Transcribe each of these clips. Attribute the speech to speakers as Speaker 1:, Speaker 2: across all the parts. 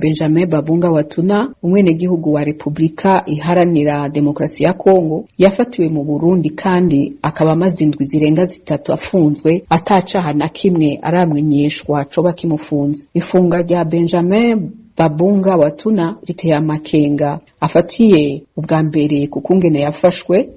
Speaker 1: Benjamin Babunga Watuna, umwenegihugu wa Republika Iharanira Demokarasi ya Kongo, yafatiwe mu Burundi kandi akaba amaze indwi zirenga 3 afunzwe atacaha na kimwe aramenyeshwa coba kimufunze. Ifunga rya Benjamin Babunga Watuna riteye amakenga afatiye ubwa mbere ku kungene yafashwe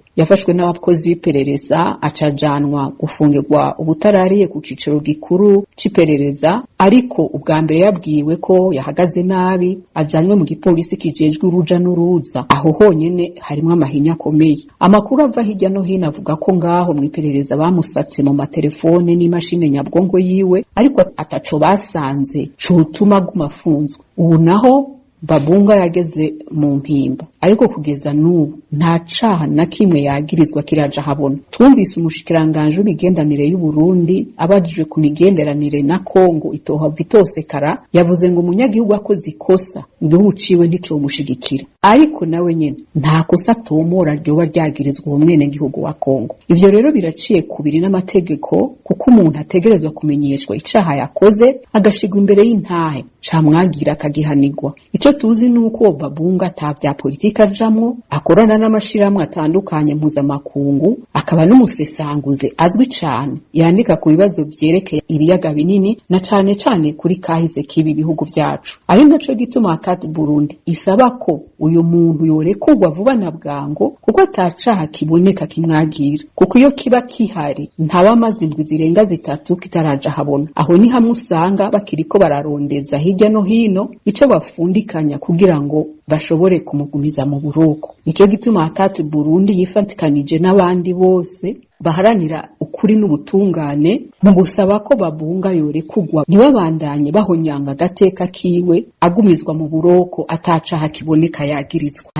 Speaker 1: n'abakozi b'iperereza, acajanwa gufungirwa ubutarariye ku cicaro gikuru c'iperereza, ariko ubwa mbere yabwiwe ko yahagaze nabi ajanywe mu gipolisi kijejwe uruja n'uruza. Aho honyene harimwo amahinya akomeye. Amakuru ava hirya no hino avuga ko ngaho mw'iperereza bamusatse mu matelefone n'imashini nyabwonko yiwe, ariko ataco basanze cotuma aguma afunzwe. Ubu naho Babunga yageze mu Mpimba, ariko kugeza n'ubu nta caha na kimwe yagirizwa kiraja habona. Twumvise umushikiranganji w'imigenderanire y'Uburundi abajijwe ku migenderanire na Kongo itohava itosekara, yavuze ngo umunyagihugu akoze ikosa igihugu ciwe nticomushigikira, ariko nawe nyene nta kosa atomora ryoba ryagirizwa uwo mwenegihugu wa Kongo. Ivyo rero biraciye kubiri n'amategeko, kuko umuntu ategerezwa kumenyeshwa icaha yakoze agashigwa imbere y'intahe camwagira akagihanirwa. Ico tuzi nuko uwo Babunga ata vya politiki ajamwo, akorana n'amashirahamwe atandukanye mpuzamakungu, akaba n'umusesanguzi azwi cane yandika ku bibazo vyerekeye ibiyaga binini na cane cane kuri kahise k'ibi bihugu vyacu. Ari naco gituma ACAT Burundi isaba ko uyu muntu yorekurwa vuba na bwango, kuko atacaha kiboneka kimwagira, kuko iyo kiba kihari ntaba amaze indwi zirenga 3 kitaraja habona. Aho ni hamwe usanga bakiriko bararondeza hirya no hino ico bafundikanya kugira ngo bashobore kumugumiza mu buroko. Nico gituma ACAT Burundi yifatikanije n'abandi bose baharanira ukuri n'ubutungane mu gusaba ko Babunga yorekurwa, ntibabandanye bahonyanga agateka kiwe agumizwa mu buroko atacaha kiboneka yagirizwa.